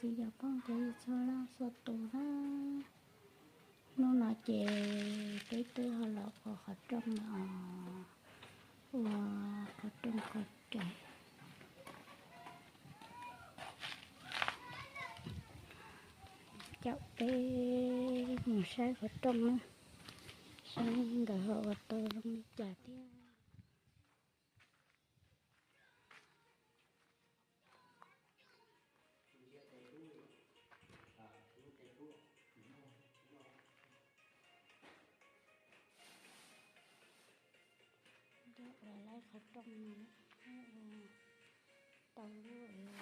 Peb cov phooj ywg txhua leej txhua tus na, hnub no ces peb twb ho los ua qhov rooj os, ua qhov rooj qhov cai. Caum peb mus saib qhov rooj na, saib nkawd ho ua tau zoo li cas thiab. Ua lawv qhov rooj no, tau lub no.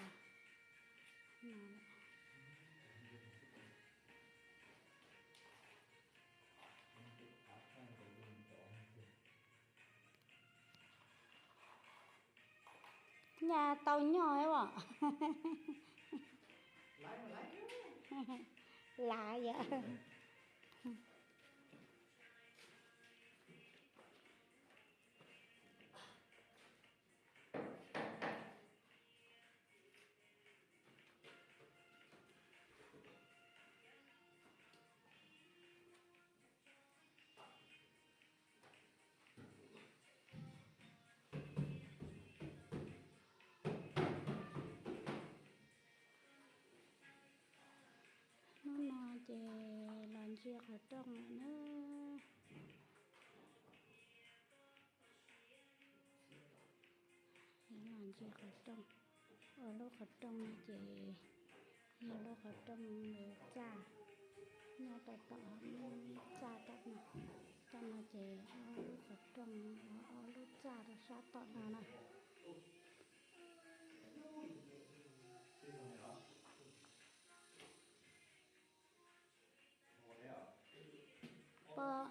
Nyaj tau nyoj os. Lav yom. Hnub no ces los ntsia qhov rooj lawm na. Los ntsia qhov rooj, ua lub qhov rooj no ces yog lub qhov rooj txaj, nyob rau tom txaj tom no, tom no ces ob lub qhov rooj, ob lub txaj rau sab tom no na. Pom.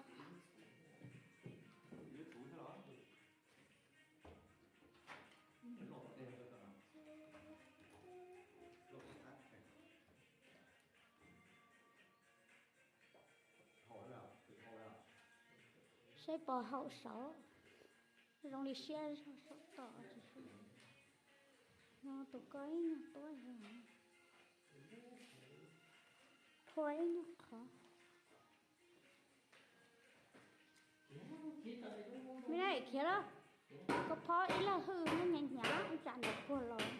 Saib pom haum saud, zoo li siab zog saum tod. Tus ko ib nyuag tuab, thua ib nyuag qhov. Me na khiav lawm, koj phob ib leeg hwj muab nyiav nyiav ib tsam ntawd puag los.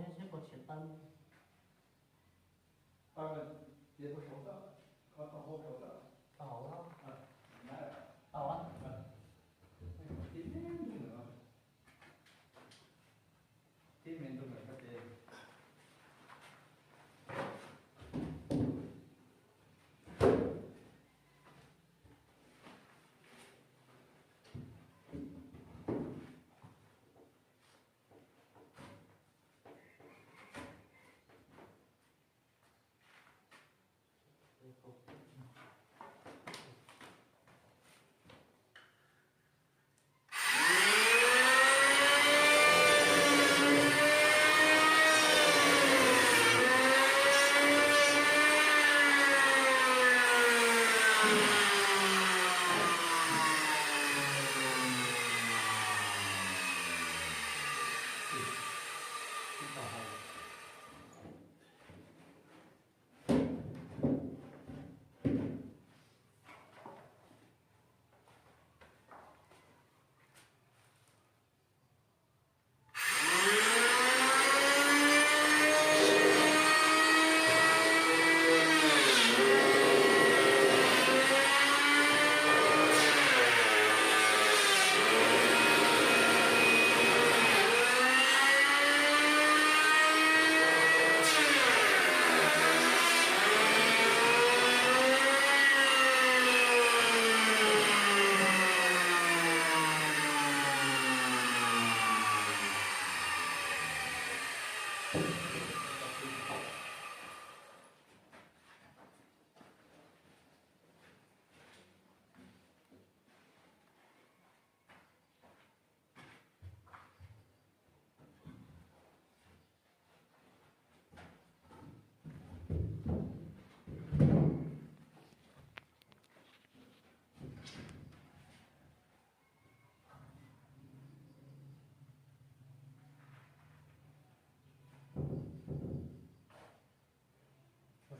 Neb puas tshiav taw? Taw ces puas saud tawm, kho tau hau saud tawm. Tau, tau. Tib me ntug ntawm no, tib me ntug ntawm no ces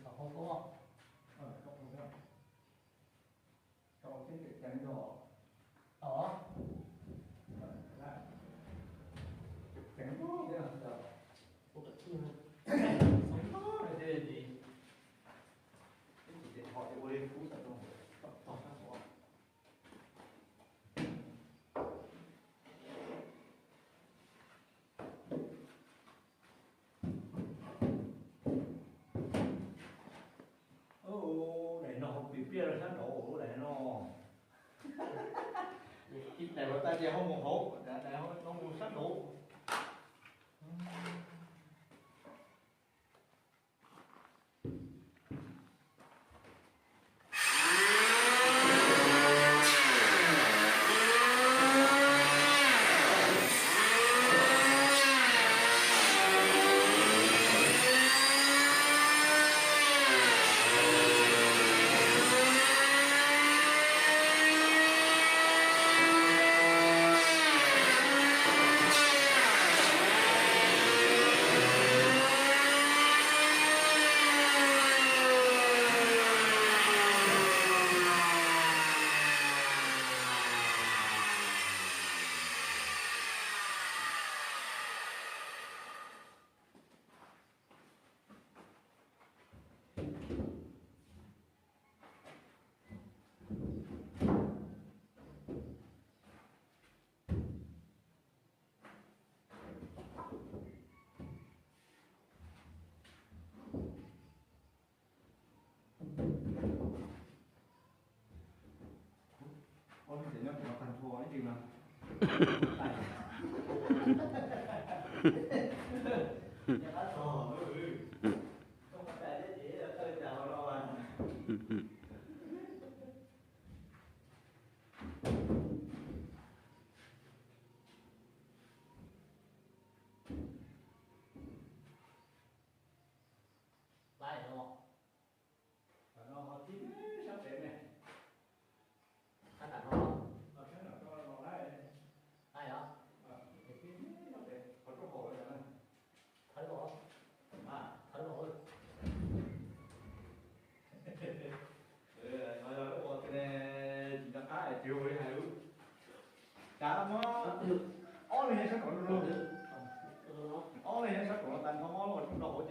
Saum hauv koj. Tau, ceev yog. Tau. Ceev, ua kom txhij, txhob txhob ces, ces ua li kub tau rau, tau sab hauv. Daim no hauv pim pliaj rau sab nraud daim no. Daim uas tas ces ho mus hauv, daim no mus sab nraud. Laib no, tam no ho tib sab pem ne. Sab tam no, sab tam no los laib, laib os. Tib sab pem qhov rau hauv. Ces,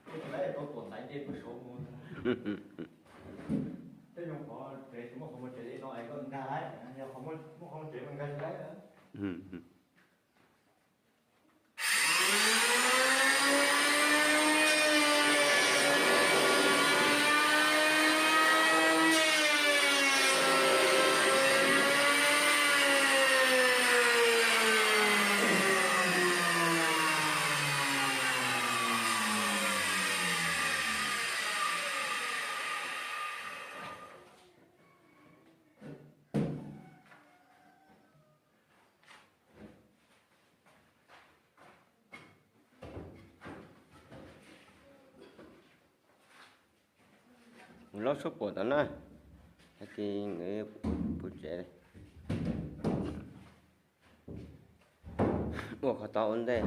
ces lawv tau tuam ntaiv ces pw saud mus. Tej zoo qhov tsev tsis muaj qhov muag tsev li no es koj nkag lawm, yog qhov muaj qhov muag tsev mas nkag tsis lawm. Mus laub suab puam tom na, tag kis nkawd pw tsev li. Ua qhov tod ua ntej.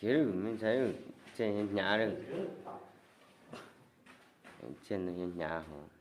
Tsis me ntxhais, tseem hnyav li. Tseem hnyav hos.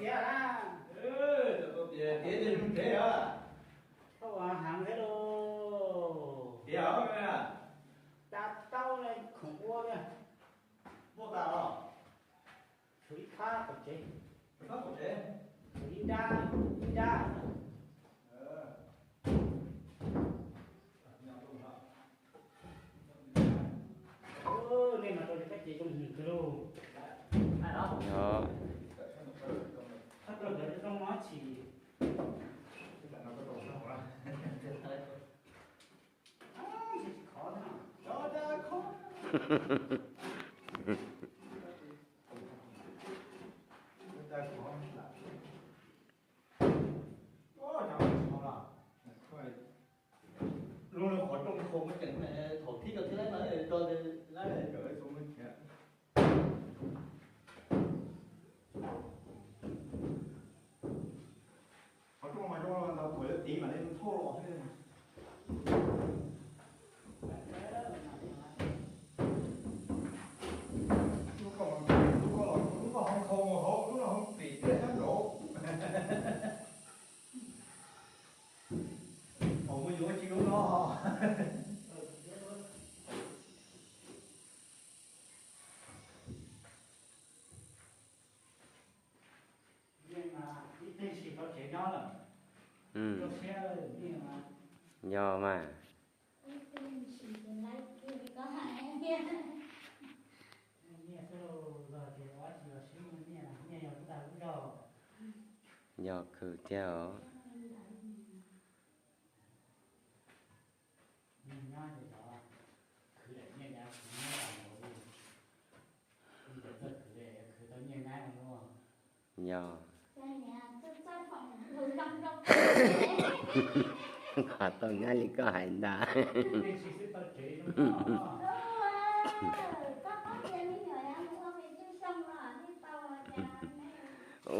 Tiav, tiav, tiav zoo tsev os. Tau heev thiab lauj. Tiav os, da tau khoom ua na. Muaj tas los? Tshuav ib phab tom tsev. Ib phab tom tsev? Tshuav ib nrab, ib nrab. Nej mas rau li koj ces zoo hwm kawg lauj. Tshaj plaws nkawd zoo no tsis. Lub qhov rooj khau muaj ceem, thaum thib rau thiab lawm mas rau lawm. Qhov rooj mas zoo ntau, thaum yuav tiv mam li thauj los xwb. Lub ko los, lub ko los, lub ko hoob khau hauv, lub no hoob pem tiaj sab nraud. Thaum mus yuav tsis lub no. Ib teg sis tau tsev nyob lawm. Yog mas. Yog khwv tiag os. Yog. Qhov tau nyab li koj hais ntag.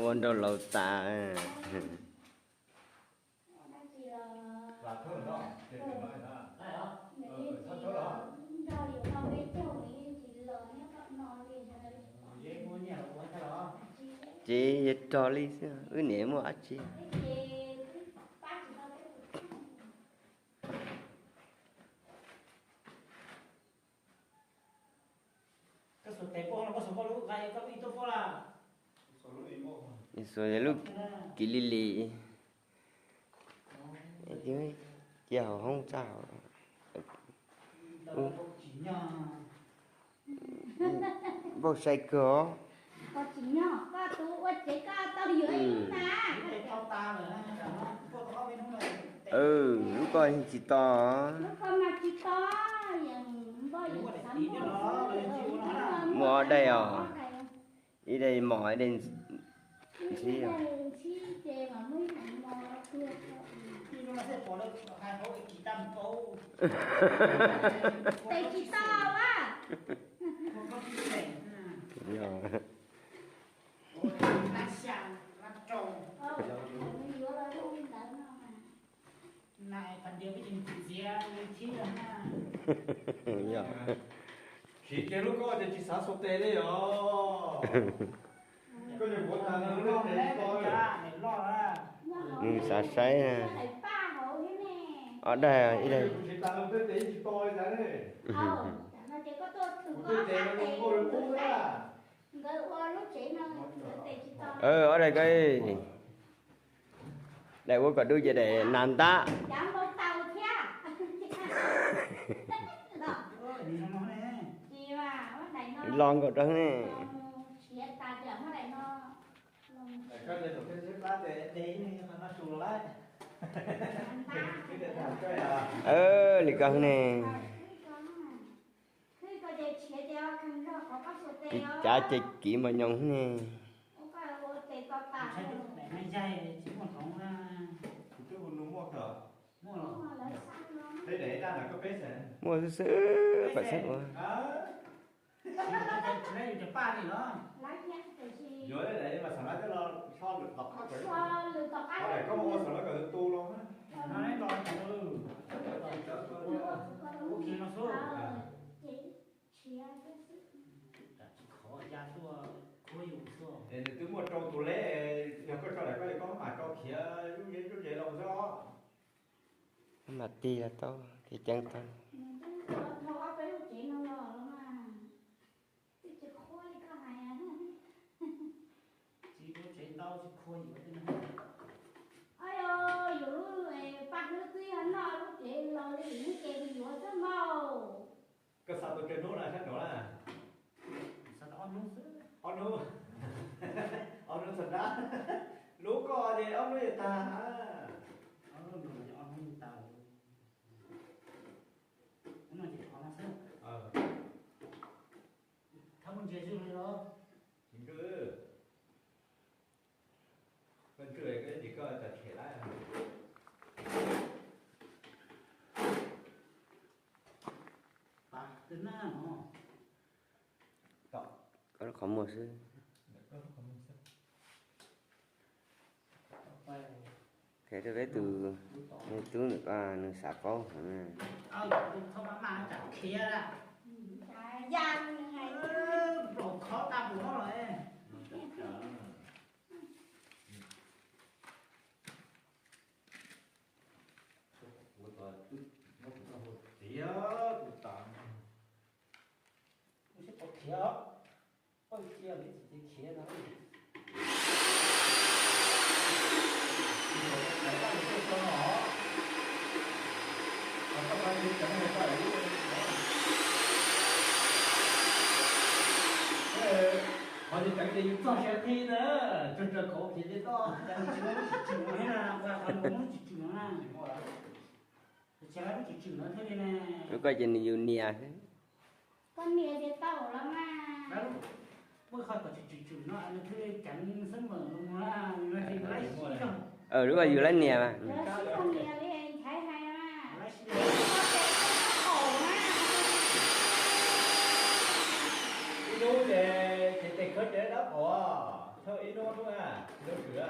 Ua nrau laus tas. Tsis yog rog li xwb, wb niam muaj dab tsi. Xuas lub kiv li li, cia hauv hoob txaj hauv. Npauj sai kawg os. Lub koj yeej tsis to. Muaj ob daim os, ib daim mos ib daim ntxhib. Siv kiag lub koj ces tsis xav xuas tes li os. Koj yuav kuv tas lub tes tsis to. Nws xav saib. Ob daim, ib daim. Kuv siv tas lub tes tsis to li cas li. Kuv tej tes no zoo nkauj li qub xwb. Ob daim ko, daim ua kom dub ces daim nas ntab. Los nkaus rau ne. Li ko ne. Cav ces kiv mos nyoos ne. Muaj xwb xwb, pam xeeb ua. Nws twb muaj rau tus leb, yog koj tso daim koj li koj mam rau khiav zuj zus zuj zus los xwb os. Mas tig los tau, tig ceev tau. Koj xa tus tsawg hnub na sab nraud na? Ob hnub, ob hnub txog dab. Lub koj ces ob hnub yuav tag. Koj ntswj, koj ntswj koj tsis koj txav tshem lawm. Koj qhov muag xwb. Qhia rau peb tus me tub ntawm ko nws xav paub heev na. Qhov tseem ceeb ces yus txog siav qhi na, tsuag tsuag kauv khiav ces toj. Lub ko ces nws yus nias xwb. Koj nias ces tau los mas. Lub ko yus lab nias mas. Ib hnub ces tes khawb tes dab qhov, thauj ib hnub hnub na, hnub swm.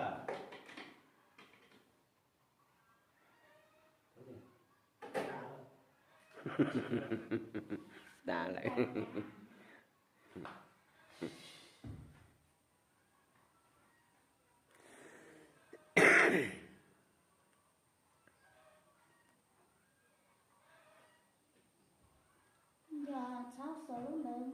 Tas lawm. txog lub ntawd.